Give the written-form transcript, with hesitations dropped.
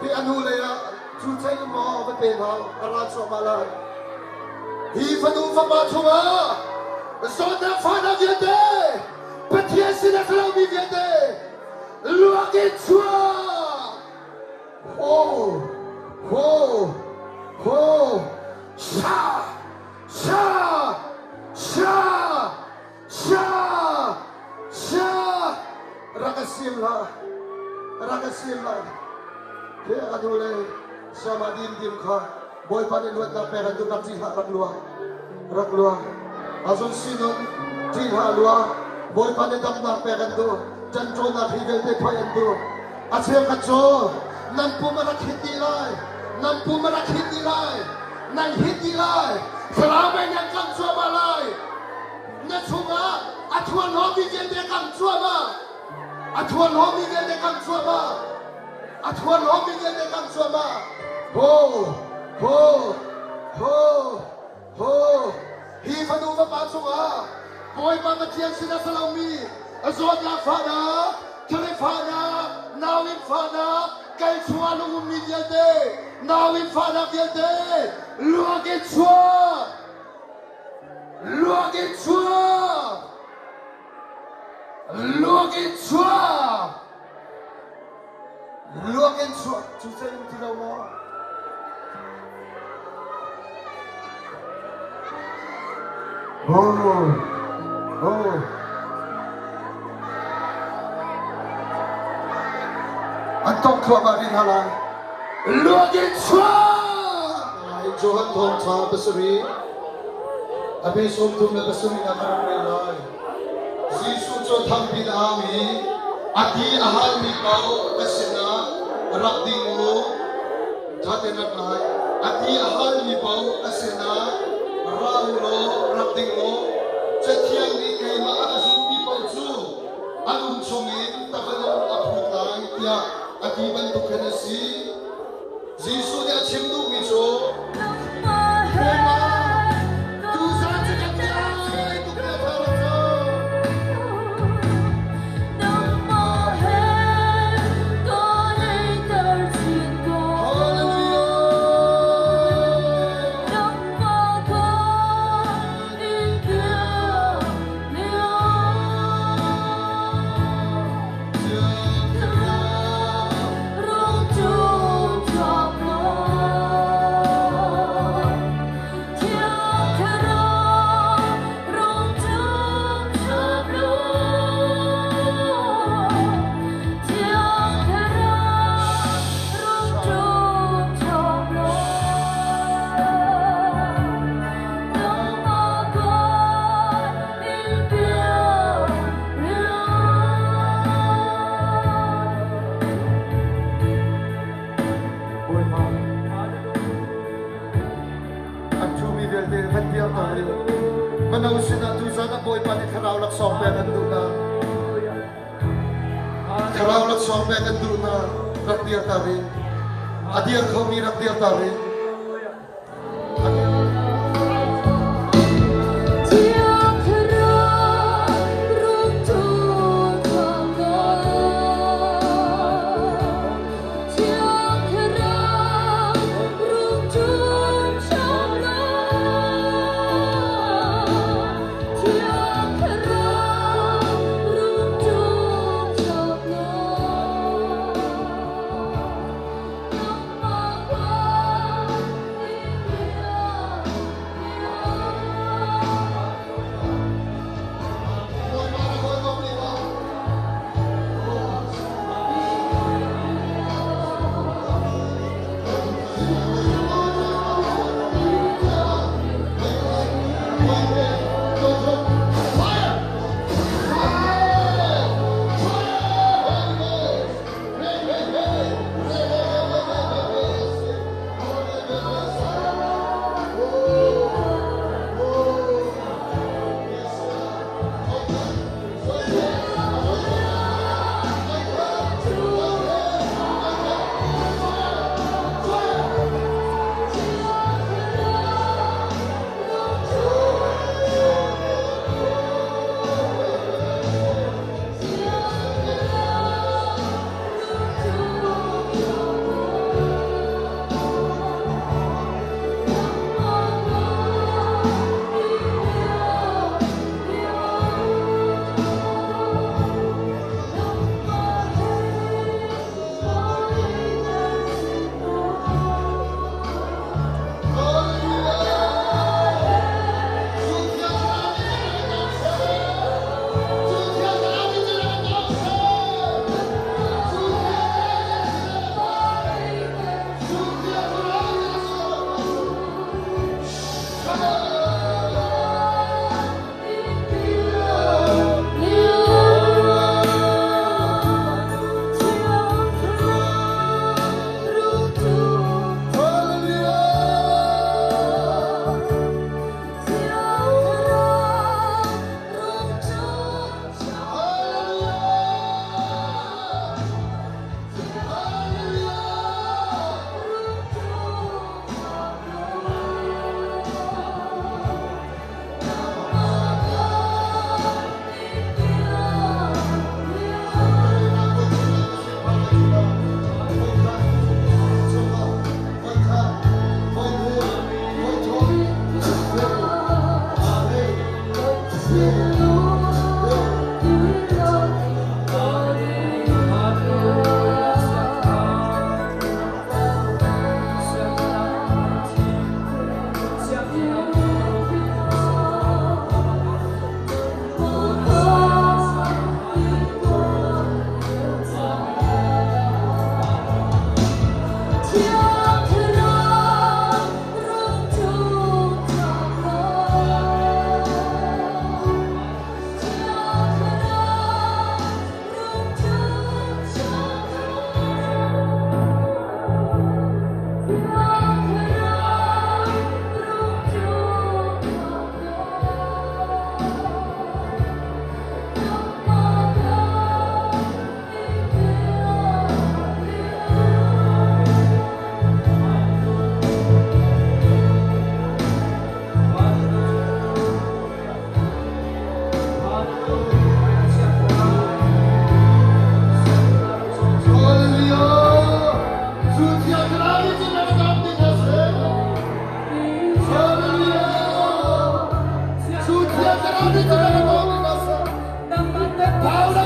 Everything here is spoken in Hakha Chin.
Khi a hnu lei ah cu chei maw va pe hna a ra cuahmah lai. Hi fanu fapa chungah zawtnak fahnak vialte Pathian sin a lomi vialte luak in chuak. Ho ho ho sha sha sha sha sha rak ka sim hlah rak ka sim hlah he ka nu le siama dim dim kha Bawipa nih luatnak pek an duh rak ṭih hlah rak lua rak lua azun sinun ṭih hlah lua Bawipa nih damnak pek an duh ṭanṭawnak hi vialte phoih an duh a cheukhat cu nan pum a rak hit dih lai nan pum a rak hit dih lai nan hit dih lai thlarau mei nan kangh cuahmah lai na chungah a thuanhlawmi vialte kangh cuahmah a thuanhlawmi vialte kangh cuahmah a thuanhlawmi vialte kangh cuahmah ho ho ho ho hi fanu fapa chungah Bawipa Pathian sin a si lomi a zawtnak fahnak thari fahnak nauinn fahnak kei chungah lungummi vialte nauinn fahnak vialte luak in chuak luak in chuak luak in chuak luak in chuak cu cei um ti lo maw Oh, oh. An tong thluahmah rih hna lai. Luak in chuak! Johan thawngṭha pasarih a pe 37 na ka rak rel lai. Jesuh cu thangpi in a au i a ti a halmi paoh ka sinah rak ding u. Ṭha tein rak ngai. A ti a halmi paoh ka sinah ra u law rak ding u. Cathiang nih keimah a ka zummi paoh cu an um chungin tavanung a phut lai tiah a ti bantuk khin a si. Jesuh nih a chim duhmi cu Bawipa, tuzaan cu kan ngai tuk na thar a co. Hallelujah! Bawipa, an ṭhumi vialte van dirter in mano sinah tuzan ah Bawipa nih thlarau laksawng pek an duh hna. Thlarau laksawng pek an duh hna. Rak dirter in a dir khomi rak dirter in Thiang Thlarau rung ṭum cang ko. Thiang Thlarau rung ṭum cang ko. Thiang Thlarau rung ṭum cang ko. Nangmah kan in Hallelujah! Cu Thiang Thlarau nih cun a kan ding a si. Hallelujah! Cu Thiang Thlarau nih cun a kan ding a si.